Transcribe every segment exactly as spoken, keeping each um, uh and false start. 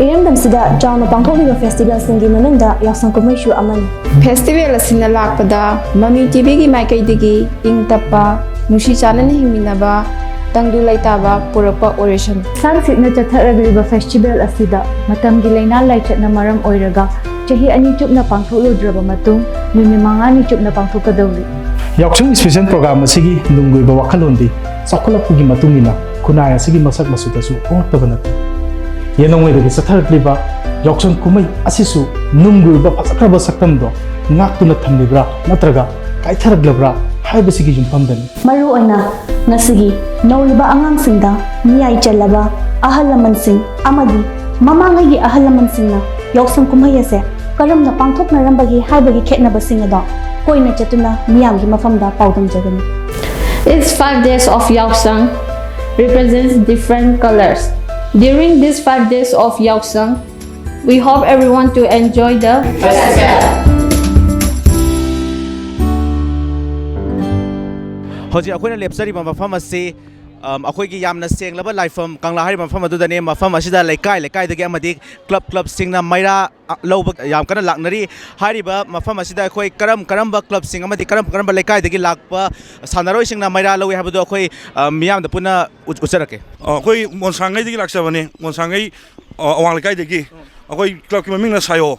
ꯏꯔꯝꯗꯝꯁꯤꯗ ꯆꯥꯎꯅ ꯄꯥꯡꯊꯣꯛꯂꯤꯕ ꯐꯦꯁꯇꯤꯚꯦꯜꯁꯤꯡꯒꯤ ꯃꯅꯨꯡꯗ ꯌꯥꯎꯁꯪ ꯀꯨꯝꯍꯩꯁꯨ ꯑꯃꯅꯤ꯫ ꯐꯦꯁꯇꯤꯚꯦꯜ ꯑꯁꯤꯅ ꯂꯥꯛꯄꯗ ꯃꯃꯤ ꯇꯤꯚꯤꯒꯤ ꯃꯥꯏꯀꯩꯗꯒꯤ ꯏꯪ ꯇꯞꯄ, ꯅꯨꯡꯁꯤ ꯆꯥꯟꯅꯅ ꯍꯤꯡꯃꯤꯟꯅꯕ, ꯇꯪꯗꯨ ꯂꯩꯇꯥꯕ ꯄꯨꯔꯛꯄ ꯑꯣꯏꯔꯁꯅꯨ꯫ ꯁꯪꯁꯤꯠꯅ ꯆꯠꯊꯔꯛꯂꯤꯕ ꯐꯦꯁꯇꯤꯚꯦꯜ ꯑꯁꯤꯗ ꯃꯇꯝꯒꯤ ꯂꯥꯏꯅꯥ ꯂꯥꯏꯆꯠꯅ ꯃꯔꯝ ꯑꯣꯏꯔꯒ ꯆꯍꯤ ꯑꯅꯤ ꯆꯨꯞꯅ ꯄꯥꯡꯊꯣꯛꯂꯨꯗ꯭ꯔꯕ ꯃꯇꯨꯡ ꯅꯨꯃꯤꯠ ꯃꯉꯥꯅꯤ ꯆꯨꯞꯅ ꯄꯥꯡꯊꯣꯛꯀꯗꯧꯔꯤ꯫ ꯌꯥꯎꯁꯪ ꯏꯁꯄꯤꯁꯦꯜ ꯄ꯭ꯔꯣꯒ꯭ꯔꯥꯝ ꯑꯁꯤꯒꯤ ꯅꯨꯡꯒꯤ ꯑꯣꯏꯕ ꯋꯥꯈꯜꯂꯣꯟꯗꯤ ꯆꯥꯎꯈꯠꯂꯛꯄꯒꯤ ꯃꯇꯨꯡ ꯏꯟꯅ ꯈꯨꯟꯅꯥꯏ ꯑꯁꯤꯒꯤ ꯃꯁꯛ ꯃꯆꯨꯗꯁꯨ ꯍꯣꯡꯂꯛꯇꯕ ꯅꯠꯇꯦ꯫ ꯌꯦꯜꯍꯧꯉꯩꯗꯒꯤ ꯆꯠꯊꯔꯛꯂꯤꯕ ꯌꯥꯎꯁꯪ ꯀꯨꯝꯍꯩ ꯑꯁꯤꯁꯨ ꯅꯨꯡꯒꯤ ꯑꯣꯏꯕ ꯐꯖꯈ꯭ꯔꯕ ꯁꯛꯇꯝꯗꯣ ꯉꯥꯛꯇꯨꯅ ꯊꯝꯂꯤꯕ꯭ꯔꯥ ꯅꯠꯇ꯭ꯔꯒ ꯀꯥꯏꯊꯔꯛꯂꯕ꯭ꯔꯥ ꯍꯥꯏꯕꯁꯤꯒꯤ ꯌꯨꯝꯐꯝꯗꯅꯤ꯫ ꯃꯔꯨꯑꯣꯏꯅ ꯉꯁꯤꯒꯤ ꯅꯧꯔꯤꯕ ꯑꯉꯥꯡꯁꯤꯡꯗ ꯃꯤꯌꯥꯏ ꯆꯜꯂꯕ ꯑꯍꯜ ꯂꯃꯟꯁꯤꯡ ꯑꯃꯗꯤ ꯃꯃꯥꯡꯉꯩꯒꯤ ꯑꯍꯜ ꯂꯃꯟꯁꯤꯡꯅ ꯌꯥꯎꯁꯪ ꯀꯨꯝꯍꯩ ꯑꯁꯦ ꯀꯔꯝꯅ ꯄꯥꯡꯊꯣꯛꯅꯔꯝꯕꯒꯦ ꯍꯥꯏꯕꯒꯤ ꯈꯦꯠꯅꯕꯁꯤꯡ ꯑꯗꯣ ꯀꯣꯏꯅ ꯆꯠꯇꯨꯅ ꯃꯤꯌꯥꯝꯒꯤ ꯃꯐꯝꯗ ꯄꯥꯎꯗꯝꯖꯒꯅꯤ꯫ It's five days of Yaosang represents different colors. During these five days of Yaosang, we hope everyone to enjoy the festival. ꯍꯧꯖꯤꯛ ꯑꯩꯈꯣꯏꯅ ꯂꯦꯞꯆꯔꯤꯕ ꯃꯐꯝ ꯑꯁꯤ ꯑꯝ, ꯑꯩꯈꯣꯏꯒꯤ ꯌꯥꯝꯅ ꯁꯦꯡꯂꯕ ꯂꯥꯏꯐꯝ ꯀꯪꯂꯥ ꯍꯥꯏꯔꯤꯕ ꯃꯐꯝ ꯑꯗꯨꯗꯅꯤ꯫ ꯃꯐꯝ ꯑꯁꯤꯗ ꯂꯩꯀꯥꯏ ꯂꯩꯀꯥꯏꯗꯒꯤ ꯑꯃꯗꯤ ꯀ꯭ꯂꯕ ꯀ꯭ꯂꯕꯁꯤꯡꯅ ꯃꯩꯔꯥ ꯑ, ꯂꯧꯕ ꯌꯥꯝ ꯀꯟꯅ ꯂꯥꯛꯅꯔꯤ꯫ ꯍꯥꯏꯔꯤꯕ ꯃꯐꯝ ꯑꯁꯤꯗ ꯑꯩꯈꯣꯏ ꯀꯔꯝ ꯀꯔꯝꯕ ꯀ꯭ꯂꯕꯁꯤꯡ ꯑꯃꯗꯤ ꯀꯔꯝ ꯀꯔꯝꯕ ꯂꯩꯀꯥꯏꯗꯒꯤ ꯂꯥꯛꯄ ꯁꯥꯟꯅꯔꯣꯏꯁꯤꯡꯅ ꯃꯩꯔꯥ ꯂꯧꯏ ꯍꯥꯏꯕꯗꯨ ꯑꯩꯈꯣꯏ ꯑ, ꯃꯤꯌꯥꯝꯗ ꯄꯨꯟꯅ ꯎꯠ- ꯎꯠꯆꯔꯛꯀꯦ꯫ ꯑ, ꯑꯩꯈꯣꯏ ꯃꯣꯟꯁꯥꯡꯉꯩꯗꯒꯤ ꯂꯥꯛꯆꯕꯅꯤ꯫ ꯃꯣꯟꯁꯥꯡꯉꯩ, ꯑ, ꯑꯋꯥꯡ ꯂꯩꯀꯥꯏꯗꯒꯤ꯫ ꯑꯩꯈꯣꯏ ꯀ꯭ꯂꯕꯀꯤ ꯃꯃꯤꯡꯅ ꯁꯥꯏꯑꯣ꯫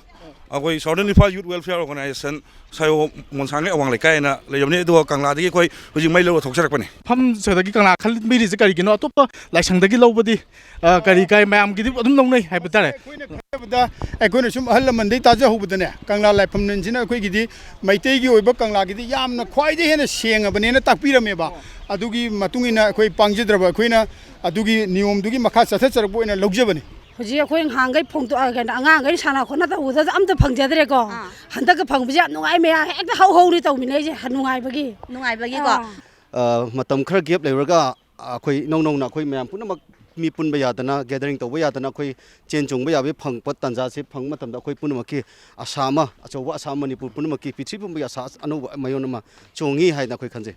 ꯑꯩꯈꯣꯏ Southern Imphal Youth Welfare Organization, ꯁꯥꯏꯑꯣ ꯃꯣꯟꯁꯥꯡꯉꯩ ꯑꯋꯥꯡ ꯂꯩꯀꯥꯏ ꯍꯥꯏꯅ ꯂꯩꯖꯕꯅꯤ꯫ ꯑꯗꯨꯒ ꯀꯪꯂꯥꯗꯒꯤ ꯑꯩꯈꯣꯏ ꯍꯧꯖꯤꯛ ꯃꯩ ꯂꯧꯔ ꯊꯣꯛꯆꯔꯛꯄꯅꯤ꯫ ꯃꯐꯝ ꯁꯤꯗꯒꯤ ꯀꯪꯂꯥ ꯈꯟꯕꯤꯔꯤꯁꯦ ꯀꯔꯤꯒꯤꯅꯣ? ꯑꯇꯣꯞꯄ ꯂꯥꯏꯁꯪꯗꯒꯤ ꯂꯧꯕꯗꯤ, ꯑ, ꯀꯔꯤ ꯀꯥꯏ, ꯃꯌꯥꯝꯒꯤꯗꯤ ꯑꯗꯨꯝ ꯂꯧꯅꯩ ꯍꯥꯏꯕ ꯇꯥꯔꯦ꯫ ꯑꯩꯈꯣꯏꯅ ꯈꯟꯖꯕꯗ, ꯑꯩꯈꯣꯏꯅ ꯁꯨꯝ ꯑꯍꯜ ꯂꯃꯟꯗꯒꯤ ꯇꯥꯖꯍꯧꯕꯗꯅꯦ, ꯀꯪꯂꯥ ꯂꯥꯏꯐꯝꯂꯦꯟꯁꯤꯅ ꯑꯩꯈꯣꯏꯒꯤꯗꯤ ꯃꯩꯇꯩꯒꯤ ꯑꯣꯏꯕ ꯀꯪꯂꯥꯒꯤꯗꯤ ꯌꯥꯝꯅ ꯈ꯭ꯋꯥꯏꯗꯒꯤ ꯍꯦꯟꯅ ꯁꯦꯡꯉꯕꯅꯦꯅ ꯇꯥꯛꯄꯤꯔꯝꯃꯦꯕ꯫ ꯑꯗꯨꯒꯤ ꯃꯇꯨꯡ ꯏꯟꯅ ꯑꯩꯈꯣꯏ ꯄꯥꯡꯖꯗ꯭ꯔꯕ ꯑꯩꯈꯣꯏꯅ ꯑꯗꯨꯒꯤ ꯅꯤꯌꯣꯝꯗꯨꯒꯤ ꯃꯈꯥ ꯆꯠꯊꯖꯔꯛꯄ ꯑꯣꯏꯅ ꯂꯧꯖꯕꯅꯤ꯫ ꯍꯧꯖꯤꯛ ꯑꯩꯈꯣꯏ ꯅꯍꯥꯟꯈꯩ ꯐꯣꯡꯗꯣꯛ-, ꯑ, ꯀꯩꯅꯣ, ꯑꯉꯥꯡꯈꯩ ꯁꯥꯟꯅ ꯈꯣꯠꯅ ꯇꯧꯕꯗꯁꯨ ꯑꯝꯇ ꯐꯪꯖꯗ꯭ꯔꯦꯀꯣ꯫ ꯑꯥ꯫ ꯍꯟꯗꯛꯀ ꯐꯪꯕꯁꯦ ꯌꯥꯝ ꯅꯨꯡꯉꯥꯏ, ꯃꯌꯥꯝ ꯍꯦꯛꯇ ꯍꯧ ꯍꯧꯅꯤ ꯇꯧꯃꯤꯟꯅꯩꯁꯦ, ꯅꯨꯡꯉꯥꯏꯕꯒꯤ꯫ ꯅꯨꯡꯉꯥꯏꯕꯒꯤꯀꯣ꯫ ꯑꯥ꯫ ꯑ, ꯃꯇꯝ ꯈꯔ ꯒꯦꯞ ꯂꯩꯔꯒ ꯑꯩꯈꯣꯏ ꯏꯅꯧ ꯅꯧꯅ ꯑꯩꯈꯣꯏ ꯃꯌꯥꯝ ꯄꯨꯝꯅꯃꯛ ꯃꯤ ꯄꯨꯟꯕ ꯌꯥꯗꯅ, ꯒꯦꯗꯔꯤꯡ ꯇꯧꯕ ꯌꯥꯗꯅ, ꯑꯩꯈꯣꯏ ꯆꯦꯟ ꯆꯣꯡꯕ ꯌꯥꯕꯒꯤ ꯐꯪꯉꯛꯄ ꯇꯥꯟꯖꯥꯁꯦ ꯐꯪꯕ ꯃꯇꯝꯗ ꯑꯩꯈꯣꯏ ꯄꯨꯝꯅꯃꯛꯀꯤ ꯑꯁꯥ ꯑꯃ, ꯑꯆꯧꯕ ꯑꯁꯥ ꯑꯃ, ꯃꯅꯤꯄꯨꯔ ꯄꯨꯝꯅꯃꯛꯀꯤ, ꯄ꯭ꯔꯤꯊꯤꯕꯤ ꯄꯨꯝꯕꯒꯤ ꯑꯁꯥ ꯑꯅꯧꯕ ꯃꯌꯣꯟ ꯑꯃ ꯆꯣꯡꯉꯤ ꯍꯥꯏꯅ ꯑꯩꯈꯣꯏ ꯈꯟꯖꯩ꯫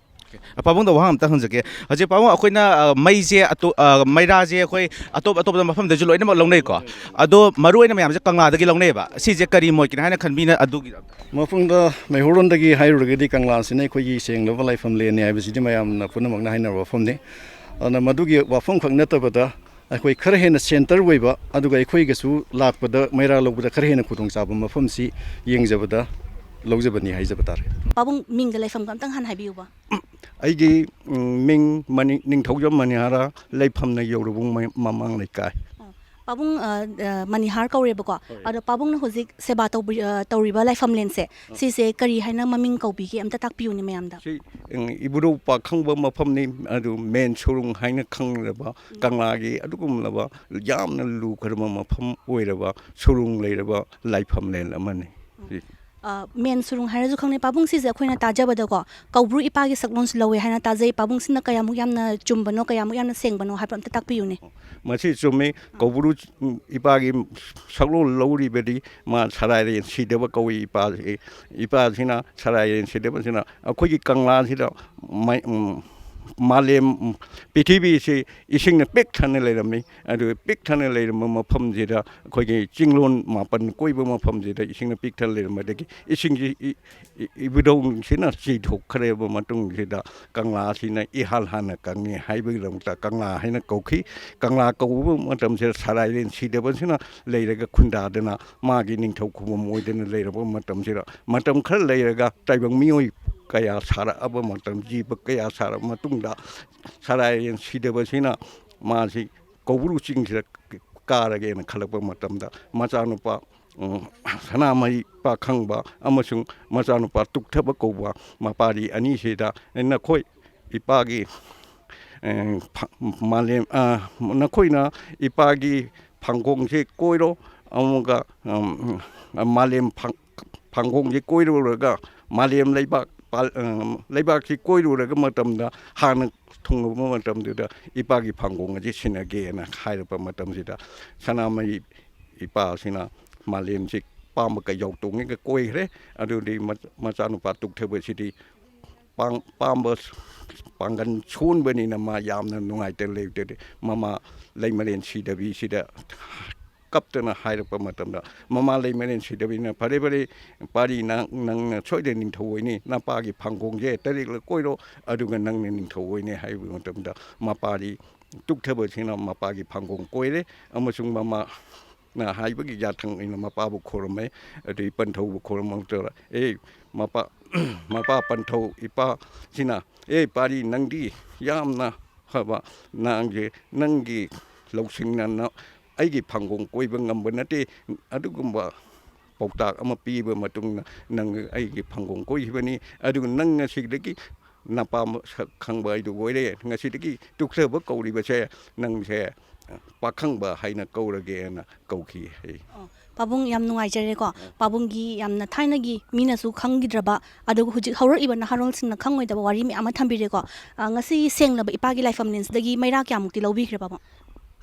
ꯄꯥꯕꯨꯡꯗ ꯋꯥꯍꯪ ꯑꯝꯇ ꯍꯪꯖꯒꯦ꯫ ꯍꯧꯖꯤꯛ ꯄꯥꯕꯨꯡ, ꯑꯩꯈꯣꯏꯅ, ꯑ, ꯃꯩꯁꯦ ꯑꯇꯣ-, ꯑ, ꯃꯩꯔꯥꯁꯦ ꯑꯩꯈꯣꯏ ꯑꯇꯣꯞ ꯑꯇꯣꯞꯄ ꯃꯐꯝꯗꯁꯨ ꯂꯣꯏꯅꯃꯛ ꯂꯧꯅꯩꯀꯣ, ꯑꯗꯣ ꯃꯔꯨ ꯑꯣꯏꯅ ꯃꯌꯥꯝꯁꯦ ꯀꯪꯂꯥꯗꯒꯤ ꯂꯧꯅꯩꯑꯕ꯫ ꯁꯤꯁꯦ ꯀꯔꯤ ꯃꯣꯠꯀꯤꯅ ꯍꯥꯏꯅ ꯈꯟꯕꯤꯅ ꯑꯗꯨꯒꯤ? ꯃꯐꯝꯗ ꯃꯩꯍꯧꯔꯣꯟꯗꯒꯤ ꯍꯥꯏꯔꯨꯔꯒꯗꯤ ꯀꯪꯂꯥꯁꯤꯅ ꯑꯩꯈꯣꯏꯒꯤ ꯁꯦꯡꯂꯕ ꯂꯥꯏꯐꯝ ꯂꯦꯟꯅꯤ ꯍꯥꯏꯕꯁꯤꯗꯤ ꯃꯌꯥꯝꯅ ꯄꯨꯝꯅꯃꯛꯅ ꯍꯥꯏꯅꯔꯕ ꯋꯥꯐꯝꯅꯤ꯫ ꯑꯗꯨꯅ ꯃꯗꯨꯒꯤ ꯋꯥꯐꯝ ꯈꯛ ꯅꯠꯇꯕꯗ ꯑꯩꯈꯣꯏ ꯈꯔ ꯍꯦꯟꯅ ꯁꯦꯟꯇꯔ ꯑꯣꯏꯕ, ꯑꯗꯨꯒ ꯑꯩꯈꯣꯏꯒꯁꯨ ꯂꯥꯛꯄꯗ ꯃꯩꯔꯥ ꯂꯧꯕꯗ ꯈꯔ ꯍꯦꯟꯅ ꯈꯨꯗꯣꯡꯆꯥꯕ ꯃꯐꯝꯁꯤ ꯌꯦꯡꯖꯕꯗ ꯂꯧꯖꯕꯅꯤ ꯍꯥꯏꯖꯕ ꯇꯥꯔꯦ꯫ ꯄꯥꯕꯨꯡ, ꯃꯤꯡꯒ ꯂꯩꯐꯝꯒ ꯑꯝꯇꯪ ꯍꯥꯟꯅ ꯍꯥꯏꯕꯤꯌꯨꯕ꯫ ꯑꯩꯒꯤ, ꯎꯝ, ꯃꯤꯡ ꯃꯅꯤ-, ꯅꯤꯡꯊꯧꯖꯝ ꯃꯅꯤꯍꯥꯔ, ꯂꯩꯐꯝꯅ ꯌꯧꯔꯕꯨꯡ ꯃ-, ꯃꯃꯥꯡ ꯂꯩꯀꯥꯏ꯫ ꯑꯣ, ꯄꯥꯕꯨꯡ, ꯑ, ꯑ, ꯃꯅꯤꯍꯥꯔ ꯀꯧꯔꯦꯕꯀꯣ꯫ ꯍꯣꯏ꯫ ꯑꯗꯣ ꯄꯥꯕꯨꯡꯅ ꯍꯧꯖꯤꯛ ꯁꯦꯕꯥ ꯇꯧꯕꯤ-, ꯑ, ꯇꯧꯔꯤꯕ ꯂꯥꯏꯐꯝꯂꯦꯟꯁꯦ, ꯑ꯫ ꯁꯤꯁꯦ ꯀꯔꯤ ꯍꯥꯏꯅ ꯃꯃꯤꯡ ꯀꯧꯕꯤꯒꯦ? ꯑꯝꯇ ꯇꯥꯛꯄꯤꯌꯨꯅꯦ ꯃꯌꯥꯝꯗ꯫ ꯁꯤ, ꯎꯝ, ꯏꯕꯨꯙꯧ ꯄꯥꯈꯪꯕ ꯃꯐꯝꯅꯤ, ꯑꯗꯨ ꯃꯦꯟ ꯁꯨꯔꯨꯡ ꯍꯥꯏꯅ ꯈꯪꯅꯔꯕ ꯎꯝ꯫ ꯀꯪꯂꯥꯒꯤ ꯑꯗꯨꯒꯨꯝꯂꯕ ꯌꯥꯝꯅ ꯂꯨꯈ꯭ꯔꯕ ꯃꯐꯝ ꯑꯣꯏꯔꯕ ꯁꯨꯔꯨꯡ ꯂꯩꯔꯕ ꯂꯥꯏꯐꯝꯂꯦꯟ ꯑꯃꯅꯤ꯫ ꯎꯝ꯫ ꯁꯤ꯫ ꯑ, ꯃꯦꯟ ꯁꯨꯔꯨꯡ ꯍꯥꯏꯔꯁꯨ ꯈꯪꯅꯩ꯫ ꯄꯥꯕꯨꯡ, ꯁꯤꯁꯦ ꯑꯩꯈꯣꯏꯅ ꯇꯥꯖꯕꯗꯀꯣ, ꯀꯧꯕ꯭ꯔꯨ ꯏꯄꯥꯒꯤ ꯁꯛꯂꯣꯟꯁꯨ ꯂꯧꯋꯦ ꯍꯥꯏꯅ ꯇꯥꯖꯩ꯫ ꯄꯥꯕꯨꯡꯁꯤꯅ ꯀꯌꯥꯃꯨꯛ ꯌꯥꯝꯅ ꯆꯨꯝꯕꯅꯣ, ꯀꯌꯥꯃꯨꯛ ꯌꯥꯝꯅ ꯁꯦꯡꯕꯅꯣ ꯍꯥꯏꯕ ꯑꯝꯇ ꯇꯥꯛꯄꯤꯌꯨꯅꯦ꯫ ꯃꯁꯤ ꯆꯨꯝꯃꯤ꯫ ꯀꯧꯕ꯭ꯔꯨ, ꯎꯝ, ꯏꯄꯥꯒꯤ ꯁꯛꯂꯣꯟ ꯂꯧꯔꯤꯕꯗꯤ ꯃꯥ ꯁꯔꯥꯏꯔꯦꯟ ꯁꯤꯗꯕ ꯀꯧꯏ꯫ ꯏꯄꯥꯁꯤ, ꯏꯄꯥꯁꯤꯅ ꯁꯔꯥꯏꯔꯦꯟ ꯁꯤꯗꯕꯁꯤꯅ ꯑꯩꯈꯣꯏꯒꯤ ꯀꯪꯂꯥꯁꯤꯗ ꯃꯩ-, ꯎꯝ, ꯃꯥꯂꯦꯝ, ꯎꯝ, ꯄ꯭ꯔꯤꯊꯤꯕꯤꯁꯤ ꯏꯁꯤꯡꯅ ꯄꯤꯛ ꯊꯟꯅ ꯂꯩꯔꯝꯃꯤ꯫ ꯑꯗꯨ ꯄꯤꯛ ꯊꯟꯅ ꯂꯩꯔꯝꯕ ꯃꯐꯝꯁꯤꯗ ꯑꯩꯈꯣꯏꯒꯤ ꯆꯤꯡꯂꯣꯟ ꯃꯥꯄꯟ ꯀꯣꯏꯕ ꯃꯐꯝꯁꯤꯗ ꯏꯁꯤꯡꯅ ꯄꯤꯛ ꯊꯟꯅ ꯂꯩꯔꯝꯕꯗꯒꯤ ꯏꯁꯤꯡꯁꯤ ꯏ-, ꯏ-, ꯏꯕꯨꯙꯧꯁꯤꯅ ꯆꯤꯊꯣꯛꯈ꯭ꯔꯕ ꯃꯇꯨꯡꯁꯤꯗ ꯀꯪꯂꯥꯁꯤꯅ ꯏꯍꯥꯟ ꯍꯥꯟꯅ ꯀꯪꯉꯤ ꯍꯥꯏꯕꯒꯤꯗꯃꯛꯇ ꯀꯪꯂꯥ ꯍꯥꯏꯅ ꯀꯧꯈꯤ꯫ ꯀꯪꯂꯥ ꯀꯧꯕ ꯃꯇꯝꯁꯤꯗ ꯁꯔꯥꯏꯔꯦꯟ ꯁꯤꯗꯕꯁꯤꯅ ꯂꯩꯔꯒ ꯈꯨꯟꯗꯥꯗꯅ ꯃꯥꯒꯤ ꯅꯤꯡꯊꯧ ꯈꯨꯕꯝ ꯑꯣꯏꯗꯅ ꯂꯩꯔꯕ ꯃꯇꯝꯁꯤꯗ, ꯃꯇꯝ ꯈꯔ ꯂꯩꯔꯒ ꯇꯥꯏꯕꯪ ꯃꯤꯑꯣꯏ ꯀꯌꯥ ꯁꯥꯔꯛꯑꯕ ꯃꯇꯝ, ꯖꯤꯕ ꯀꯌꯥ ꯁꯥꯔꯛꯑꯕ ꯃꯇꯨꯡꯗ ꯁꯔꯥꯏꯔꯦꯟ ꯁꯤꯗꯕꯁꯤꯅ ꯃꯥꯁꯤ ꯀꯧꯕ꯭ꯔꯨ ꯆꯤꯡꯁꯤꯗ ꯀꯥꯔꯒꯦꯅ ꯈꯜꯂꯛꯄ ꯃꯇꯝꯗ ꯃꯆꯥꯅꯨꯄꯥ, ꯎꯝ, ꯁꯅꯥꯃꯍꯤ ꯄꯥꯈꯪꯕ ꯑꯃꯁꯨꯡ ꯃꯆꯥꯅꯨꯄꯥ ꯇꯨꯛꯊꯕ ꯀꯧꯕ ꯃꯄꯥꯔꯤ ꯑꯅꯤꯁꯤꯗ ꯅꯈꯣꯏ ꯏꯄꯥꯒꯤ, ꯑꯦ, ꯐ-, ꯃꯥꯂꯦꯝ, ꯑ, ꯅꯈꯣꯏꯅ ꯏꯄꯥꯒꯤ ꯐꯥꯡꯒꯣꯡꯁꯦ ꯀꯣꯏꯔꯣ, ꯑꯃꯨꯛꯀ, ꯎꯝ, ꯃꯥꯂꯦꯝ ꯐꯥꯡ-, ꯐꯥꯡꯒꯣꯡꯁꯦ ꯀꯣꯏꯔꯨꯔꯒ ꯃꯥꯂꯦꯝ ꯂꯩꯕꯥꯛ ꯄꯥꯜ-, ꯑ, ꯂꯩꯕꯥꯛꯁꯤ ꯀꯣꯏꯔꯨꯔꯒ ꯃꯇꯝꯗ ꯍꯥꯟꯅ ꯊꯨꯡꯂꯕ ꯃꯇꯝꯗꯨꯗ ꯏꯄꯥꯒꯤ ꯐꯥꯡꯒꯣꯡ ꯑꯁꯤ ꯁꯤꯟꯅꯒꯦꯅ ꯍꯥꯏꯔꯛꯄ ꯃꯇꯝꯁꯤꯗ ꯁꯅꯥꯃꯍꯤ ꯏꯄꯥꯁꯤꯅ ꯃꯥꯂꯦꯝꯁꯤ ꯄꯥꯝꯕ ꯀꯩꯖꯥꯎ ꯇꯣꯡꯉꯒ ꯀꯣꯏꯈ꯭ꯔꯦ꯫ ꯑꯗꯨꯗꯤ ꯃꯆ-, ꯃꯆꯥꯅꯨꯄꯥ ꯇꯨꯛꯊꯕꯁꯤꯗꯤ ꯄꯥꯡ-, ꯄꯥꯝꯕ ꯄꯥꯡꯒꯜ ꯁꯣꯟꯕꯅꯤꯅ ꯃꯥ ꯌꯥꯝꯅ ꯅꯨꯡꯉꯥꯏꯇꯅ ꯂꯩꯇꯗꯤ, ꯃꯃꯥ ꯂꯩꯃꯔꯦꯟ ꯁꯤꯗꯕꯤꯁꯤꯗ ꯀꯞꯇꯅ ꯍꯥꯏꯔꯛꯄ ꯃꯇꯝꯗ, ꯃꯃꯥ ꯂꯩꯃꯔꯦꯟ ꯁꯤꯗꯕꯤꯅ, "ꯐꯔꯦ, ꯐꯔꯦ, ꯄꯥꯔꯤ, ꯅꯪ, ꯅꯪꯅ ꯁꯣꯏꯗꯅ ꯅꯤꯡꯊꯧ ꯑꯣꯏꯅꯤ, ꯅꯄꯥꯒꯤ ꯐꯥꯡꯒꯣꯡꯁꯦ ꯇꯔꯦꯠꯂꯛ ꯀꯣꯏꯔꯣ, ꯑꯗꯨꯒ ꯅꯪꯅ ꯅꯤꯡꯊꯧ ꯑꯣꯏꯅꯤ" ꯍꯥꯏꯕ ꯃꯇꯝꯗ, ꯃꯄꯥꯗꯤ ꯇꯨꯛꯊꯕꯁꯤꯅ ꯃꯄꯥꯒꯤ ꯐꯥꯡꯒꯣꯡ ꯀꯣꯏꯔꯦ, ꯑꯃꯁꯨꯡ ꯃꯃꯥꯅ ꯍꯥꯏꯕꯒꯤ ꯌꯥꯊꯪ ꯑꯣꯏꯅ ꯃꯄꯥꯕꯨ ꯈꯣꯏꯔꯝꯃꯦ꯫ ꯑꯗꯨꯗꯒꯤ ꯄꯟꯊꯧꯕꯨ ꯈꯣꯏꯔꯝꯃꯛꯇꯅ, "ꯑꯦ, ꯃꯄꯥ, ꯃꯄꯥ ꯄꯟꯊꯧ ꯏꯄꯥꯁꯤꯅ, 'ꯑꯦ ꯄꯥꯔꯤ, ꯅꯪꯗꯤ ꯌꯥꯝꯅ ꯐꯕ, ꯅꯪꯁꯦ, ꯅꯪꯒꯤ ꯂꯧꯁꯤꯡꯅ ꯅ-, ꯑꯩꯒꯤ ꯐꯥꯡꯒꯣꯡ ꯀꯣꯏꯕ ꯉꯝꯕ ꯅꯠꯇꯦ꯫ ꯑꯗꯨꯒꯨꯝꯕ ꯄꯥꯎꯇꯥꯛ ꯑꯃ ꯄꯤꯕ ꯃꯇꯨꯡꯗ ꯅꯪ ꯑꯩꯒꯤ ꯐꯥꯡꯒꯣꯡ ꯀꯣꯏꯈꯤꯕꯅꯤ꯫ ꯑꯗꯨꯒ ꯅꯪ ꯉꯁꯤꯗꯒꯤ ꯅꯄꯥ ꯃꯁꯛ ꯈꯪꯕ ꯍꯥꯏꯗꯨ ꯑꯣꯏꯔꯦ꯫ ꯉꯁꯤꯗꯒꯤ ꯇꯨꯛꯆꯕ ꯀꯧꯔꯤꯕꯁꯦ ꯅꯪꯁꯦ ꯄꯥꯈꯪꯕ ꯍꯥꯏꯅ ꯀꯧꯔꯒꯦꯅ ꯀꯧꯈꯤ" ꯍꯥꯏ꯫ ꯑꯣ, ꯄꯥꯕꯨꯡ, ꯌꯥꯝ ꯅꯨꯡꯉꯥꯏꯖꯔꯦꯀꯣ꯫ ꯄꯥꯕꯨꯡꯒꯤ ꯌꯥꯝꯅ ꯊꯥꯏꯅꯒꯤ ꯃꯤꯅꯁꯨ ꯈꯪꯈꯤꯗ꯭ꯔꯕ, ꯑꯗꯨꯒ ꯍꯧꯖꯤꯛ ꯍꯧꯔꯛꯏꯕ ꯅꯍꯥꯔꯣꯜꯁꯤꯡꯅ ꯈꯪꯉꯣꯏꯗꯕ ꯋꯥꯔꯤ ꯃꯌꯥꯝ ꯑꯃ ꯊꯝꯕꯤꯔꯦꯀꯣ꯫ ꯑ, ꯉꯁꯤ ꯁꯦꯡꯂꯕ ꯏꯄꯥꯒꯤ ꯂꯥꯏꯐꯝꯂꯦꯟꯁꯤꯗꯒꯤ ꯃꯩꯔꯥ ꯀꯌꯥꯃꯨꯛꯇꯤ ꯂꯧꯕꯤꯈ꯭ꯔꯦ, ꯄꯥꯕꯨꯡ?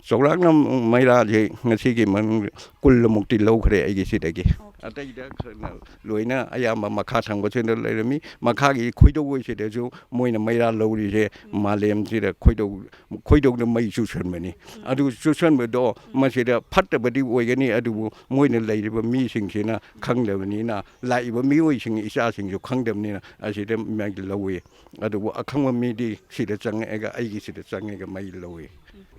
ꯆꯥꯎꯔꯥꯛꯅ ꯃꯩꯔꯥꯁꯦ ꯉꯁꯤꯒꯤ ꯃꯅꯨꯡꯗ ꯀꯨꯟꯃꯨꯛꯇꯤ ꯂꯧꯈ꯭ꯔꯦ ꯑꯩꯒꯤ ꯁꯤꯗꯒꯤ꯫ ꯑꯇꯩꯗ ꯈꯔꯅ ꯂꯣꯏꯅ ꯑꯌꯥꯝꯕ ꯃꯈꯥ ꯊꯪꯕꯁꯤꯡꯗ ꯂꯩꯔꯝꯃꯤ꯫ ꯃꯈꯥꯒꯤ ꯈꯣꯏꯗꯧ ꯑꯣꯏꯁꯤꯗꯁꯨ ꯃꯣꯏꯅ ꯃꯩꯔꯥ ꯂꯧꯔꯤꯁꯦ ꯃꯥꯂꯦꯝꯁꯤꯗ ꯈꯣꯏꯗꯧ, ꯈꯣꯏꯗꯧꯗ ꯃꯩ ꯆꯨꯁꯟꯕꯅꯤ꯫ ꯑꯗꯨ ꯆꯨꯁꯟꯕꯗꯣ ꯃꯁꯤꯗ ꯐꯠꯇꯕꯗꯤ ꯑꯣꯏꯒꯅꯤ, ꯑꯗꯨꯕꯨ ꯃꯣꯏꯅ ꯂꯩꯔꯤꯕ ꯃꯤꯁꯤꯡꯁꯤꯅ ꯈꯪꯗꯕꯅꯤꯅ, ꯂꯥꯛꯏꯕ ꯃꯤꯑꯣꯏꯁꯤꯡ ꯏꯆꯥꯁꯤꯡꯁꯨ ꯈꯪꯗꯕꯅꯤꯅ ꯑꯁꯤꯗ ꯃꯩ ꯂꯧꯏ꯫ ꯑꯗꯨꯕꯨ ꯑꯈꯪꯕ ꯃꯤꯗꯤ ꯁꯤꯗ ꯆꯪꯉꯛꯑꯒ, ꯑꯩꯒꯤ ꯁꯤꯗ ꯆꯪꯉꯒ ꯃꯩ ꯂꯧꯏ꯫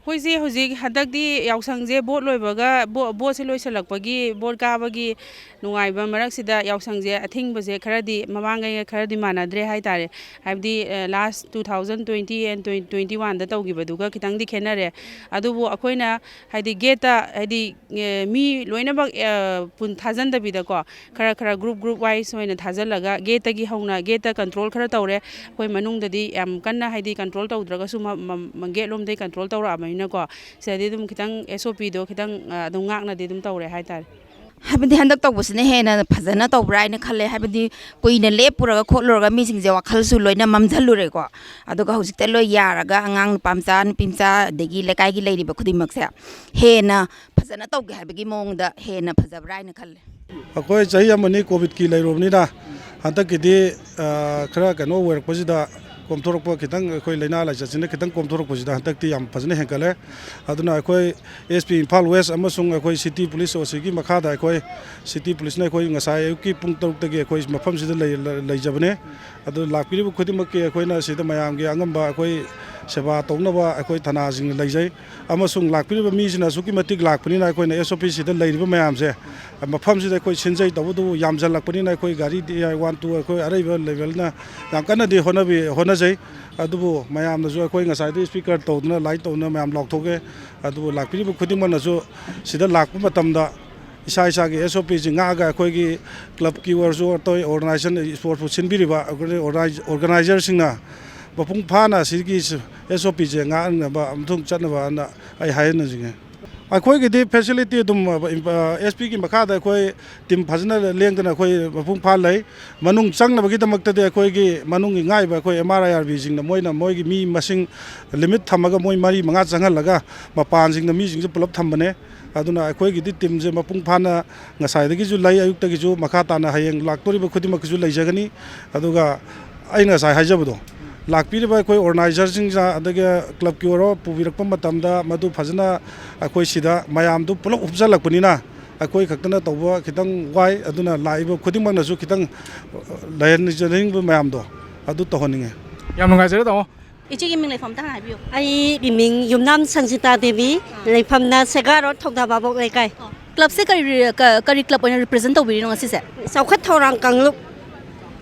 ꯑꯩꯈꯣꯏꯁꯦ ꯍꯧꯖꯤꯛ ꯍꯟꯗꯛꯇꯤ ꯌꯥꯎꯁꯪꯁꯦ ꯚꯣꯠ ꯂꯣꯏꯕꯒ, ꯚꯣ-, ꯚꯣꯠꯁꯦ ꯂꯣꯏꯁꯤꯜꯂꯛꯄꯒꯤ, ꯚꯣꯠ ꯀꯥꯕꯒꯤ ꯅꯨꯡꯉꯥꯏꯕ ꯃꯔꯛꯁꯤꯗ ꯌꯥꯎꯁꯪꯁꯦ ꯑꯊꯤꯡꯕꯁꯦ ꯈꯔꯗꯤ ꯃꯃꯥꯡꯉꯩꯒ ꯈꯔꯗꯤ ꯃꯥꯟꯅꯗ꯭ꯔꯦ ꯍꯥꯏꯇꯥꯔꯦ꯫ ꯍꯥꯏꯕꯗꯤ, uh, last two thousand twenty and twenty ꯋꯥꯟꯗ ꯇꯧꯈꯤꯕꯗꯨꯒ ꯈꯤꯇꯪꯗꯤ ꯈꯦꯠꯅꯔꯦ꯫ ꯑꯗꯨꯕꯨ ꯑꯩꯈꯣꯏꯅ ꯍꯥꯏꯗꯤ ꯒꯦꯠꯇ ꯍꯥꯏꯗꯤ, ꯑ, ꯃꯤ ꯂꯣꯏꯅꯃꯛ, ꯑ, ꯄꯨꯟ ꯊꯥꯖꯟꯗꯕꯤꯗꯀꯣ, ꯈꯔ ꯈꯔ ꯒ꯭ꯔꯨꯞ ꯒ꯭ꯔꯨꯞ ꯋꯥꯏꯁ ꯑꯣꯏꯅ ꯊꯥꯖꯤꯜꯂꯒ, ꯒꯦꯠꯇꯒꯤ ꯍꯧꯅ ꯒꯦꯠꯇ ꯀꯟꯇ꯭ꯔꯣꯜ ꯈꯔ ꯇꯧꯔꯦ꯫ ꯑꯩꯈꯣꯏ ꯃꯅꯨꯡꯗꯗꯤ ꯌꯥꯝ ꯀꯟꯅ ꯍꯥꯏꯗꯤ ꯀꯟꯇ꯭ꯔꯣꯜ ꯇꯧꯗ꯭ꯔꯒꯁꯨ ꯃ-, ꯃ-, ꯃ-, ꯒꯦꯠ ꯂꯣꯝꯗꯒꯤ ꯀꯟꯇ꯭ꯔꯣꯜ ꯇꯧꯔꯛꯑꯕꯅꯤꯅꯀꯣ, ꯁꯤꯗꯗꯤ ꯑꯗꯨꯝ ꯈꯤꯇꯪ ꯑꯦꯁ ꯑꯣ ꯄꯤꯗꯣ ꯈꯤꯇꯪ, ꯑ, ꯑꯗꯨꯝ ꯉꯥꯛꯅꯗꯤ ꯑꯗꯨꯝ ꯇꯧꯔꯦ ꯍꯥꯏꯇꯥꯔꯦ꯫ ꯍꯥꯏꯕꯗꯤ ꯍꯟꯗꯛ ꯇꯧꯕꯁꯤꯅ ꯍꯦꯟꯅ ꯐꯖꯅ ꯇꯧꯕ꯭ꯔꯥ ꯍꯥꯏꯅ ꯈꯜꯂꯦ꯫ ꯍꯥꯏꯕꯗꯤ ꯀꯨꯏꯅ ꯂꯦꯞꯄꯨꯔꯒ ꯈꯣꯠꯂꯨꯔꯒ ꯃꯤꯁꯤꯡꯁꯦ ꯋꯥꯈꯜꯁꯨ ꯂꯣꯏꯅ ꯃꯝꯁꯤꯜꯂꯨꯔꯦꯀꯣ꯫ ꯑꯗꯨꯒ ꯍꯧꯖꯤꯛꯇ ꯂꯣꯏ ꯌꯥꯔꯒ ꯑꯉꯥꯡ ꯅꯨꯄꯥ ꯃꯆꯥ, ꯅꯨꯄꯤ ꯃꯆꯥ, ꯑꯗꯒꯤ ꯂꯩꯀꯥꯏꯒꯤ ꯂꯩꯔꯤꯕ ꯈꯨꯗꯤꯡꯃꯛꯁꯦ ꯍꯦꯟꯅ ꯐꯖꯅ ꯇꯧꯒꯦ ꯍꯥꯏꯕꯒꯤ ꯃꯑꯣꯡꯗ ꯍꯦꯟꯅ ꯐꯖꯕ꯭ꯔꯥ ꯍꯥꯏꯅ ꯈꯜꯂꯦ꯫ ꯑꯩꯈꯣꯏ ꯆꯍꯤ ꯑꯃꯅꯤ ꯀꯣꯚꯤꯗꯀꯤ ꯂꯩꯔꯨꯕꯅꯤꯅ ꯍꯟꯗꯛꯀꯤꯗꯤ, ꯑ, ꯈꯔ ꯀꯩꯅꯣ ꯑꯣꯏꯔꯛꯄꯁꯤꯗ, ꯀꯣꯝꯊꯣꯔꯛꯄ ꯈꯤꯇꯪ, ꯑꯩꯈꯣꯏ ꯂꯥꯏꯅꯥ ꯂꯥꯏꯆꯠꯁꯤꯅ ꯈꯤꯇꯪ ꯀꯣꯝꯊꯣꯔꯛꯄꯁꯤꯗ ꯍꯟꯗꯛꯇꯤ ꯌꯥꯝ ꯐꯖꯅ ꯍꯦꯟꯒꯠꯂꯦ꯫ ꯑꯗꯨꯅ ꯑꯩꯈꯣꯏ ꯑꯦꯁ ꯄꯤ ꯏꯝꯐꯥꯜ ꯋꯦꯁ ꯑꯃꯁꯨꯡ ꯑꯩꯈꯣꯏ ꯁꯤꯇꯤ ꯄꯨꯂꯤꯁ ꯑꯣ ꯁꯤꯒꯤ ꯃꯈꯥꯗ ꯑꯩꯈꯣꯏ ꯁꯤꯇꯤ ꯄꯨꯂꯤꯁꯅ ꯑꯩꯈꯣꯏ ꯉꯁꯥꯏ ꯑꯌꯨꯛꯀꯤ ꯄꯨꯡ ꯇꯔꯨꯛꯇꯒꯤ ꯑꯩꯈꯣꯏ ꯃꯐꯝꯁꯤꯗ ꯂꯩ-, ꯂꯩꯖꯕꯅꯦ꯫ ꯑꯗꯨ ꯂꯥꯛꯄꯤꯔꯤꯕ ꯈꯨꯗꯤꯡꯃꯛꯀꯤ ꯑꯩꯈꯣꯏꯅ ꯁꯤꯗ ꯃꯌꯥꯝꯒꯤ ꯑꯉꯝꯕ ꯑꯩꯈꯣꯏ ꯁꯦꯕꯥ ꯇꯧꯅꯕ ꯑꯩꯈꯣꯏ ꯊꯅꯥꯁꯤꯡ ꯂꯩꯖꯩ꯫ ꯑꯃꯁꯨꯡ ꯂꯥꯛꯄꯤꯔꯤꯕ ꯃꯤꯁꯤꯅ ꯑꯁꯨꯛꯀꯤ ꯃꯇꯤꯛ ꯂꯥꯛꯄꯅꯤꯅ ꯑꯩꯈꯣꯏꯅ ꯑꯦꯁ ꯑꯣ ꯄꯤꯁꯤꯗ ꯂꯩꯔꯤꯕ ꯃꯌꯥꯝꯁꯦ ꯃꯐꯝꯁꯤꯗ ꯑꯩꯈꯣꯏ ꯁꯤꯟꯖꯩ꯫ ꯇꯧꯕꯇꯕꯨ ꯌꯥꯝꯁꯤꯜꯂꯛꯄꯅꯤꯅ ꯑꯩꯈꯣꯏ ꯒꯥꯔꯤ ꯗꯤ ꯑꯥꯏ ꯋꯥꯟ ꯇꯨ ꯑꯩꯈꯣꯏ ꯑꯔꯩꯕ ꯂꯦꯚꯦꯜꯅ ꯌꯥꯝ ꯀꯟꯅꯗꯤ ꯍꯣꯠꯅꯕꯤ-, ꯍꯣꯠꯅꯖꯩ꯫ ꯑꯗꯨꯕꯨ ꯃꯌꯥꯝꯅꯁꯨ ꯑꯩꯈꯣꯏ ꯉꯁꯥꯏꯗꯩ ꯏꯁꯄꯤꯀꯔ ꯇꯧꯗꯅ ꯂꯥꯏꯠ ꯇꯧꯗꯅ ꯃꯌꯥꯝ ꯂꯥꯎꯊꯣꯛꯑꯦ꯫ ꯑꯗꯨꯕꯨ ꯂꯥꯛꯄꯤꯔꯤꯕ ꯈꯨꯗꯤꯡꯃꯛꯅꯁꯨ ꯁꯤꯗ ꯂꯥꯛꯄ ꯃꯇꯝꯗ ꯏꯁꯥ ꯏꯁꯥꯒꯤ ꯑꯦꯁ ꯑꯣ ꯄꯤꯁꯤ ꯉꯥꯛꯑꯒ ꯑꯩꯈꯣꯏꯒꯤ ꯀ꯭ꯂꯕꯀꯤ ꯑꯣꯏꯔꯁꯨ ꯑꯇꯩ ꯑꯣꯔꯒꯅꯥꯏꯖꯦꯁꯟ, ꯏꯁꯄꯣꯔꯠꯄꯨ ꯁꯤꯟꯕꯤꯔꯤꯕ ꯑꯣꯔꯒꯅꯥꯏꯖ-, ꯑꯣꯔꯒꯅꯥꯏꯖꯔꯁꯤꯡꯅ ꯃꯄꯨꯡ ꯐꯥꯅ ꯁꯤꯒꯤ ꯑꯦꯁ ꯑꯣ ꯄꯤꯁꯦ ꯉꯥꯛꯅꯕ ꯑꯃꯁꯨꯡ ꯆꯠꯅꯕꯅ ꯑꯩ ꯍꯥꯏꯍꯟꯅꯤꯡꯉꯤ꯫ ꯑꯩꯈꯣꯏꯒꯤꯗꯤ ꯐꯦꯁꯤꯂꯤꯇꯤ ꯑꯗꯨꯝ, ꯑ, ꯑꯦꯁ ꯄꯤꯒꯤ ꯃꯈꯥꯗ ꯑꯩꯈꯣꯏ ꯇꯤꯝ ꯐꯖꯅ ꯂꯦꯡꯗꯅ ꯑꯩꯈꯣꯏ ꯃꯄꯨꯡ ꯐꯥ ꯂꯩ꯫ ꯃꯅꯨꯡ ꯆꯪꯅꯕꯒꯤꯗꯃꯛꯇꯗꯤ ꯑꯩꯈꯣꯏꯒꯤ ꯃꯅꯨꯡꯒꯤ ꯉꯥꯛꯏꯕ ꯑꯩꯈꯣꯏ ꯑꯦꯝ ꯑꯥꯔ ꯑꯥꯏ ꯑꯥꯔ ꯕꯤꯁꯤꯡꯅ ꯃꯣꯏꯅ ꯃꯣꯏꯒꯤ ꯃꯤ ꯃꯁꯤꯡ ꯂꯤꯃꯤꯠ ꯊꯝꯃꯒ ꯃꯣꯏ ꯃꯔꯤ ꯃꯉꯥ ꯆꯪꯍꯜꯂꯒ ꯃꯄꯥꯟꯁꯤꯡꯗ ꯃꯤꯁꯤꯡꯁꯦ ꯄꯨꯂꯞ ꯊꯝꯕꯅꯦ꯫ ꯑꯗꯨꯅ ꯑꯩꯈꯣꯏꯒꯤꯗꯤ ꯇꯤꯝꯁꯦ ꯃꯄꯨꯡ ꯐꯥꯅ ꯉꯁꯥꯏꯗꯒꯤꯁꯨ ꯂꯩ, ꯑꯌꯨꯛꯇꯒꯤꯁꯨ, ꯃꯈꯥ ꯇꯥꯅ ꯍꯌꯦꯡ ꯂꯥꯛꯇꯣꯔꯤꯕ ꯈꯨꯗꯤꯡꯃꯛꯀꯤꯁꯨ ꯂꯩꯖꯒꯅꯤ꯫ ꯑꯗꯨꯒ ꯑꯩꯅ ꯉꯁꯥꯏ ꯍꯥꯏꯖꯕꯗꯣ, ꯂꯥꯛꯄꯤꯔꯤꯕ ꯑꯩꯈꯣꯏ ꯑꯣꯔꯒꯅꯥꯏꯖꯔꯁꯤꯡꯁꯤꯅ, ꯑꯗꯒꯤ ꯀ꯭ꯂꯕꯀꯤ ꯑꯣꯏꯔꯣ, ꯄꯨꯕꯤꯔꯛꯄ ꯃꯇꯝꯗ ꯃꯗꯨ ꯐꯖꯅ ꯑꯩꯈꯣꯏ ꯁꯤꯗ ꯃꯌꯥꯝꯗꯨ ꯄꯨꯂꯞ ꯍꯨꯞꯆꯜꯂꯛꯄꯅꯤꯅ ꯑꯩꯈꯣꯏ ꯈꯛꯇꯅ ꯇꯧꯕ ꯈꯤꯇꯪ ꯋꯥꯏ꯫ ꯑꯗꯨꯅ ꯂꯥꯛꯏꯕ ꯈꯨꯗꯤꯡꯃꯛꯅꯁꯨ ꯈꯤꯇꯪ ꯂꯩꯍꯟꯖꯅꯤꯡꯕ ꯃꯌꯥꯝꯗꯣ ꯑꯗꯨ ꯇꯧꯍꯟꯅꯤꯡꯉꯦ꯫ ꯌꯥꯝ ꯅꯨꯡꯉꯥꯏꯖꯔꯦ, ꯇꯥꯃꯣ꯫ ꯏꯆꯦꯒꯤ ꯃꯤꯡ ꯂꯩꯐꯝ ꯑꯝꯇ ꯍꯥꯟꯅ ꯍꯥꯏꯕꯤꯌꯨ꯫ ꯑꯩꯒꯤ ꯃꯤꯡ ꯌꯨꯝꯅꯥꯝ ꯁꯪꯖꯤꯇꯥ ꯗꯦꯕꯤ, ꯂꯩꯐꯝꯅ ꯁꯦꯒꯥ ꯔꯣꯗ, ꯊꯧꯗꯥꯕꯥꯕꯣꯛ ꯂꯩꯀꯥꯏ꯫ ꯀ꯭ꯂꯕꯁꯦ ꯀꯔꯤ ꯔꯤ-, ꯀ-, ꯀꯔꯤ ꯀ꯭ꯂꯕ ꯑꯣꯏꯅ ꯔꯤꯄ꯭ꯔꯦꯖꯦꯟ ꯇꯧꯕꯤꯔꯤꯅꯣ ꯉꯁꯤꯁꯦ? ꯆꯥꯎꯈꯠ ꯊꯧꯔꯥꯡ ꯀꯥꯡꯂꯨꯞ꯫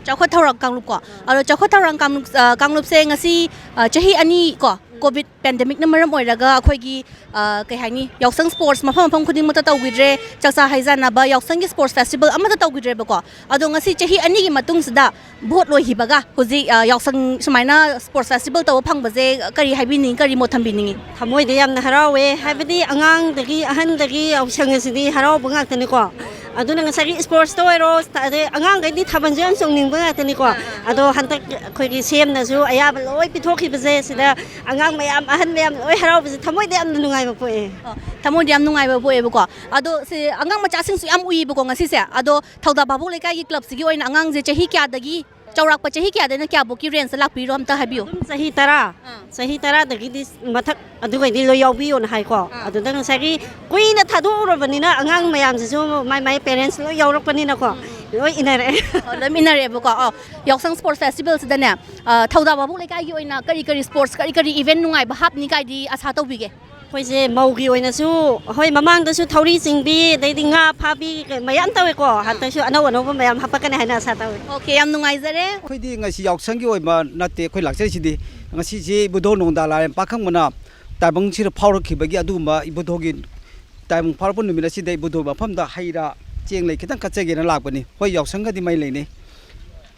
ꯆꯥꯎꯈꯠ ꯊꯧꯔꯥꯡ ꯀꯥꯡꯂꯨꯞ ꯀꯣ꯫ ꯑꯗꯣ ꯆꯥꯎꯈꯠ ꯊꯧꯔꯥꯡ ꯀꯥꯡꯂꯨꯞ, ꯑ, ꯀꯥꯡꯂꯨꯞꯁꯦ ꯉꯁꯤ, ꯑ, ꯆꯍꯤ ꯑꯅꯤ ꯀꯣ, ꯀꯣꯚꯤꯗ ꯄꯦꯟꯗꯦꯃꯤꯛꯅ ꯃꯔꯝ ꯑꯣꯏꯔꯒ ꯑꯩꯈꯣꯏꯒꯤ, ꯑ, ꯀꯩ ꯍꯥꯏꯅꯤ, ꯌꯥꯎꯁꯪ ꯁ꯭ꯄꯣꯔꯠꯁ ꯃꯐꯝ ꯃꯐꯝ ꯈꯨꯗꯤꯡꯃꯛꯇ ꯇꯧꯈꯤꯗ꯭ꯔꯦ, ꯆꯥꯛꯆꯥ ꯍꯩꯖꯥꯟꯅꯕ ꯌꯥꯎꯁꯪꯒꯤ ꯁ꯭ꯄꯣꯔꯠꯁ ꯐꯦꯁꯇꯤꯚꯦꯜ ꯑꯃꯠꯇ ꯇꯧꯈꯤꯗ꯭ꯔꯦꯕꯀꯣ꯫ ꯑꯗꯣ ꯉꯁꯤ ꯆꯍꯤ ꯑꯅꯤꯒꯤ ꯃꯇꯨꯡꯁꯤꯗ ꯚꯣꯠ ꯂꯣꯏꯈꯤꯕꯒ ꯍꯧꯖꯤꯛ, ꯑ, ꯌꯥꯎꯁꯪ ꯁꯨꯃꯥꯏꯅ ꯁ꯭ꯄꯣꯔꯠꯁ ꯐꯦꯁꯇꯤꯚꯦꯜ ꯇꯧꯕ ꯐꯪꯕꯁꯦ ꯀꯔꯤ ꯍꯥꯏꯕꯤꯅꯤꯡꯉꯤ, ꯀꯔꯤ ꯃꯣꯠ ꯊꯝꯕꯤꯅꯤꯡꯉꯤ? ꯊꯃꯣꯏꯗ ꯌꯥꯝꯅ ꯍꯔꯥꯎꯋꯦ, ꯍꯥꯏꯕꯗꯤ ꯑꯉꯥꯡꯗꯒꯤ ꯑꯍꯟꯗꯒꯤ ꯌꯥꯎꯁꯪ ꯑꯁꯤꯗꯤ ꯍꯔꯥꯎꯕ ꯉꯥꯛꯇꯅꯤꯀꯣ꯫ ꯑꯗꯨꯅ ꯉꯁꯥꯏꯒꯤ ꯏꯁꯄꯣꯔꯠꯁꯇ ꯑꯣꯏꯔꯣ, ꯑꯗꯩ ꯑꯉꯥꯡꯈꯩꯗꯤ ꯊꯥꯕꯜꯁꯨ ꯌꯥꯝ ꯆꯣꯡꯅꯤꯡꯕ ꯉꯥꯛꯇꯅꯤꯀꯣ꯫ ꯑꯗꯣ ꯍꯟꯗꯛ ꯑꯩꯈꯣꯏꯒꯤ ꯁꯤ ꯑꯦꯝꯅꯁꯨ ꯑꯌꯥꯕ ꯂꯣꯏ ꯄꯤꯊꯣꯛꯈꯤꯕꯁꯦ, ꯁꯤꯗ ꯑꯉꯥꯡ ꯃꯌꯥꯝ, ꯑꯍꯟ ꯃꯌꯥꯝ ꯂꯣꯏ ꯍꯔꯥꯎꯕꯁꯦ ꯊꯃꯣꯏꯗ ꯌꯥꯝꯅ ꯅꯨꯡꯉꯥꯏꯕ ꯄꯣꯛꯑꯦ꯫ ꯑꯣ, ꯊꯃꯣꯏꯗ ꯌꯥꯝ ꯅꯨꯡꯉꯥꯏꯕ ꯄꯣꯛꯑꯦꯕꯀꯣ꯫ ꯑꯗꯣ ꯁꯤ ꯑꯉꯥꯡ ꯃꯆꯥꯁꯤꯡꯁꯨ ꯌꯥꯝ ꯎꯏꯌꯦꯕꯀꯣ ꯉꯁꯤꯁꯦ꯫ ꯑꯗꯣ ꯊꯧꯗꯥ ꯚꯥꯕꯣꯛ ꯂꯩꯀꯥꯏꯒꯤ ꯀ꯭ꯂꯕꯁꯤꯒꯤ ꯑꯣꯏꯅ ꯑꯉꯥꯡꯁꯦ ꯆꯍꯤ ꯀꯌꯥꯗꯒꯤ, ꯆꯥꯎꯔꯥꯛꯄ ꯆꯍꯤ ꯀꯌꯥꯗꯩꯅ ꯀꯌꯥꯕꯨꯛꯀꯤ ꯔꯦꯟꯖꯇ ꯂꯥꯛꯄꯤꯔꯣ ꯑꯝꯇ ꯍꯥꯏꯕꯤꯌꯨ? ꯑꯗꯨꯝ ꯆꯍꯤ ꯇꯔꯥ, ꯑꯥ꯫ ꯆꯍꯤ ꯇꯔꯥꯗꯒꯤꯗꯤ ꯃꯊꯛ ꯑꯗꯨꯒꯩꯗꯤ ꯂꯣꯏ ꯌꯥꯎꯕꯤꯌꯣꯅ ꯍꯥꯏꯀꯣ꯫ ꯑꯥ꯫ ꯑꯗꯨꯗ ꯉꯁꯥꯏꯒꯤ ꯀꯨꯏꯅ ꯊꯥꯗꯣꯛꯎꯔꯕꯅꯤꯅ ꯑꯉꯥꯡ ꯃꯌꯥꯝꯁꯤꯁꯨ ꯃꯥꯏ ꯃꯥꯏ ꯄꯦꯔꯦꯟꯁ ꯂꯣꯏ ꯌꯥꯎꯔꯛꯄꯅꯤꯅꯀꯣ, ꯎꯝ, ꯎꯝ꯫ ꯂꯣꯏ ꯏꯟꯅꯔꯛꯑꯦ꯫ ꯑꯣ, ꯂꯣꯏ ꯏꯟꯅꯔꯛꯑꯦꯕꯀꯣ꯫ ꯑꯣ, ꯌꯥꯎꯁꯪ ꯁ꯭ꯄꯣꯔꯠꯁ ꯐꯦꯁꯇꯤꯚꯦꯜꯁꯤꯗꯅꯦ, ꯑ, ꯊꯧꯗꯥ ꯚꯥꯕꯣꯛ ꯂꯩꯀꯥꯏꯒꯤ ꯑꯣꯏꯅ ꯀꯔꯤ ꯀꯔꯤ ꯁ꯭ꯄꯣꯔꯠꯁ, ꯀꯔꯤ ꯀꯔꯤ ꯏꯚꯦꯟꯠ ꯅꯨꯡꯉꯥꯏꯕ ꯍꯥꯞꯅꯤ ꯀꯥꯏꯗꯤ ꯑꯁꯥ ꯇꯧꯕꯤꯒꯦ? ꯑꯩꯈꯣꯏꯁꯦ ꯃꯧꯒꯤ ꯑꯣꯏꯅꯁꯨ, ꯍꯣꯏ, ꯃꯃꯥꯡꯗꯁꯨ ꯊꯧꯔꯤ ꯆꯤꯡꯕꯤ, ꯑꯗꯩꯗꯤ ꯉꯥ ꯐꯥꯕꯤ, ꯀꯩ-, ꯃꯌꯥꯝ ꯇꯧꯋꯦꯀꯣ꯫ ꯑꯥ꯫ ꯍꯟꯗꯛꯁꯨ ꯑꯅꯧ ꯑꯅꯧꯕ ꯃꯌꯥꯝ ꯍꯥꯞꯄꯛꯀꯅꯤ ꯍꯥꯏꯅ ꯑꯁꯥ ꯇꯧꯋꯦ꯫ ꯑꯣꯀꯦ, ꯌꯥꯝ ꯅꯨꯡꯉꯥꯏꯖꯔꯦ꯫ ꯑꯩꯈꯣꯏꯗꯤ ꯉꯁꯤ ꯌꯥꯎꯁꯪꯒꯤ ꯑꯣꯏꯕ ꯅꯠꯇꯦ ꯑꯩꯈꯣꯏ ꯂꯥꯛꯆꯔꯤꯁꯤꯗꯤ꯫ ꯉꯁꯤꯁꯤ ꯏꯕꯨꯙꯧ ꯅꯣꯡꯗꯥ ꯂꯥꯏꯔꯦꯝ ꯄꯥꯈꯪꯕꯅ ꯇꯥꯏꯕꯪꯁꯤꯗ ꯐꯥꯎꯔꯛꯈꯤꯕꯒꯤ ꯑꯗꯨꯒꯨꯝꯕ ꯏꯕꯨꯙꯧꯒꯤ ꯇꯥꯏꯕꯪ ꯐꯥꯎꯔꯛꯄ ꯅꯨꯃꯤꯠ ꯑꯁꯤꯗ ꯏꯕꯨꯙꯧ ꯃꯐꯝꯗ ꯍꯩ ꯔꯥ ꯆꯦꯡ ꯂꯩ ꯈꯤꯇꯪ ꯀꯠꯆꯒꯦꯅ ꯂꯥꯛꯄꯅꯤ꯫ ꯍꯣꯏ, ꯌꯥꯎꯁꯪꯒꯗꯤ ꯃꯩ ꯂꯩꯅꯩ꯫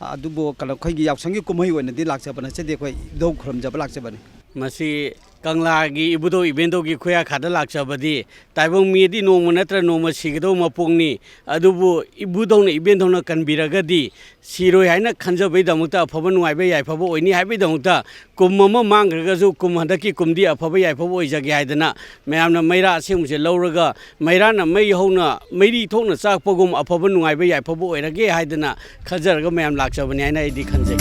ꯑꯗꯨꯕꯨ ꯀꯩꯅꯣ, ꯑꯩꯈꯣꯏꯒꯤ ꯌꯥꯎꯁꯪꯒꯤ ꯀꯨꯝꯍꯩ ꯑꯣꯏꯅꯗꯤ ꯂꯥꯛꯆꯕ ꯅꯠꯆꯗꯦ, ꯑꯩꯈꯣꯏ ꯏꯙꯧ ꯈꯨꯔꯨꯝꯖꯕ ꯂꯥꯛꯆꯕꯅꯤ꯫ ꯃꯁꯤ ꯀꯪꯂꯥꯒꯤ ꯏꯕꯨꯙꯧ ꯏꯕꯦꯟꯗꯧꯒꯤ ꯈꯨꯌꯥꯈꯥꯗ ꯂꯥꯛꯆꯕꯗꯤ, ꯇꯥꯏꯕꯪ ꯃꯤꯗꯤ ꯅꯣꯡꯃ ꯅꯠꯇ꯭ꯔ ꯅꯣꯡꯃ ꯁꯤꯒꯗꯧꯕ ꯃꯄꯣꯛꯅꯤ꯫ ꯑꯗꯨꯕꯨ ꯏꯕꯨꯙꯧꯅ ꯏꯕꯦꯟꯗꯧꯅ ꯀꯟꯕꯤꯔꯒꯗꯤ, ꯁꯤꯔꯣꯏ ꯍꯥꯏꯅ ꯈꯟꯖꯕꯩꯗꯃꯛꯇ, ꯑꯐꯕ ꯅꯨꯡꯉꯥꯏꯕ ꯌꯥꯏꯐꯕ ꯑꯣꯏꯅꯤ ꯍꯥꯏꯕꯩꯗꯃꯛꯇ, ꯀꯨꯝ ꯑꯃ ꯃꯥꯡꯈ꯭ꯔꯒꯁꯨ ꯀꯨꯝ ꯍꯟꯗꯛꯀꯤ ꯀꯨꯝꯗꯤ ꯑꯐꯕ ꯌꯥꯏꯐꯕ ꯑꯣꯏꯖꯒꯦ ꯍꯥꯏꯗꯅ, ꯃꯌꯥꯝꯅ ꯃꯩꯔꯥ ꯑꯁꯦꯡꯕꯁꯦ ꯂꯧꯔꯒ, ꯃꯩꯔꯥꯅ ꯃꯩ ꯍꯧꯅ, ꯃꯩꯔꯤ ꯊꯣꯛꯅ ꯆꯥꯛꯄꯒꯨꯝ, ꯑꯐꯕ ꯅꯨꯡꯉꯥꯏꯕ ꯌꯥꯏꯐꯕ ꯑꯣꯏꯔꯒꯦ ꯍꯥꯏꯗꯅ ꯈꯟꯖꯔꯒ ꯃꯌꯥꯝ ꯂꯥꯛꯆꯕꯅꯤ ꯍꯥꯏꯅ ꯑꯩꯗꯤ ꯈꯟꯖꯩ꯫